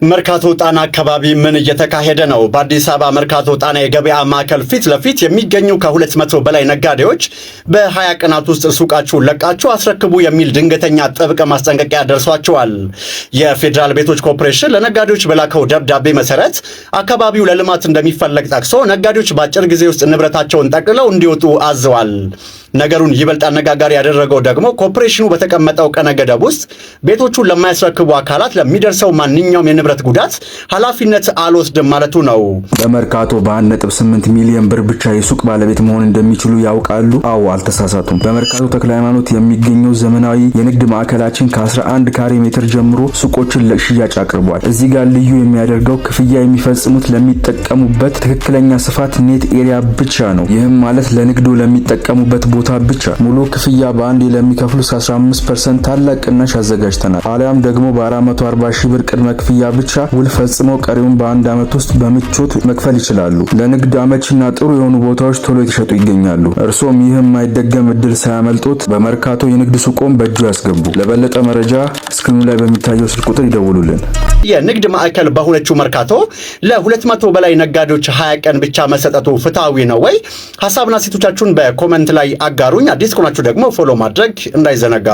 መርካቶ ጣና አካባቢ ምን እየተካሄደ ነው? በአዲስ አበባ መርካቶ ጣና የገበያ ማዕከል ፊት ለፊት የሚገኙ ከ200 በላይ ነጋዴዎች በ20 ቀናት ውስጥ ሱቃችሁን ለቃችሁ አስረክቡ የሚል ድንገተኛ ጥብቅ ማስጠንቀቂያ ደርሷቸዋል። የፌዴራል ቤቶች ኮርፖሬሽን ለነጋዴዎች በላከው ደብዳቤ መሰረት አካባቢው ለልማት እንደሚፈለግ ጠቅሶ ነጋዴዎች በአጭር ጊዜ ውስጥ ንብረታቸውን ጠቅልለው እንዲወጡ አዘዋል። ነገሩን ይበልጥ አነጋጋሪ ያደረገው ደግሞ ኮርፖሬሽኑ በተቀመጠው ቀነ ገደብ ውስጥ ቤቶቹን ለማያስረክቡ አካላት ለሚደርሰው ማንኛውም የንብረት ጉዳት ኃላፊነት አልወስድም ማለቱ ነው። በመርካቶ በ1.8 ሚሊዮን ብር ብቻ የሱቅ ባለቤት መሆን እንደሚችሉ ያውቃሉ? አዎ፣ አልተሳሳቱም። በመርካቶ ተክለ ሃይማኖት የሚገኘው ዘመናዊ የንግድ ማዕከላችን ከ11 ካሬ ሜትር ጀምሮ ሱቆችን ለሽያጭ አቅርቧል። እዚህ ጋር ልዩ የሚያደርገው ክፍያ የሚፈጽሙት ለሚጠቀሙበት ትክክለኛ ስፋት net area ብቻ ነው። ይህም ማለት ለንግዱ ለሚጠቀሙበት ቦታ ብቻ። ሙሉ ክፍያ በአንዴ ለሚከፍሉ እስከ 15% ታላቅ ቅናሽ አዘጋጅተናል። አሊያም ደግሞ በ440 ሺህ ብር ቅድመ ክፍያ ብቻ ውል ፈጽመው ቀሪውን በአንድ ዓመት ውስጥ በምቾት መክፈል ይችላሉ። ለንግድ አመቺና ጥሩ የሆኑ ቦታዎች ቶሎ የተሸጡ ይገኛሉ። እርሶም ይህ የማይደገም እድል ሳያመልጦት በመርካቶ የንግድ ሱቆን በእጆ ያስገቡ። ለበለጠ መረጃ ስክሪኑ ላይ በሚታየው ስልክ ቁጥር ይደውሉልን። የንግድ ማዕከል በሆነችው መርካቶ ለ200 በላይ ነጋዴዎች 20 ቀን ብቻ መሰጠቱ ፍትሐዊ ነው ወይ? ሀሳብና አስተያየቶቻችሁን በ comment ላይ አጋሩኝ። አዲስ ከሆናችሁ ደግሞ follow ማድረግ እንዳይዘነጋ።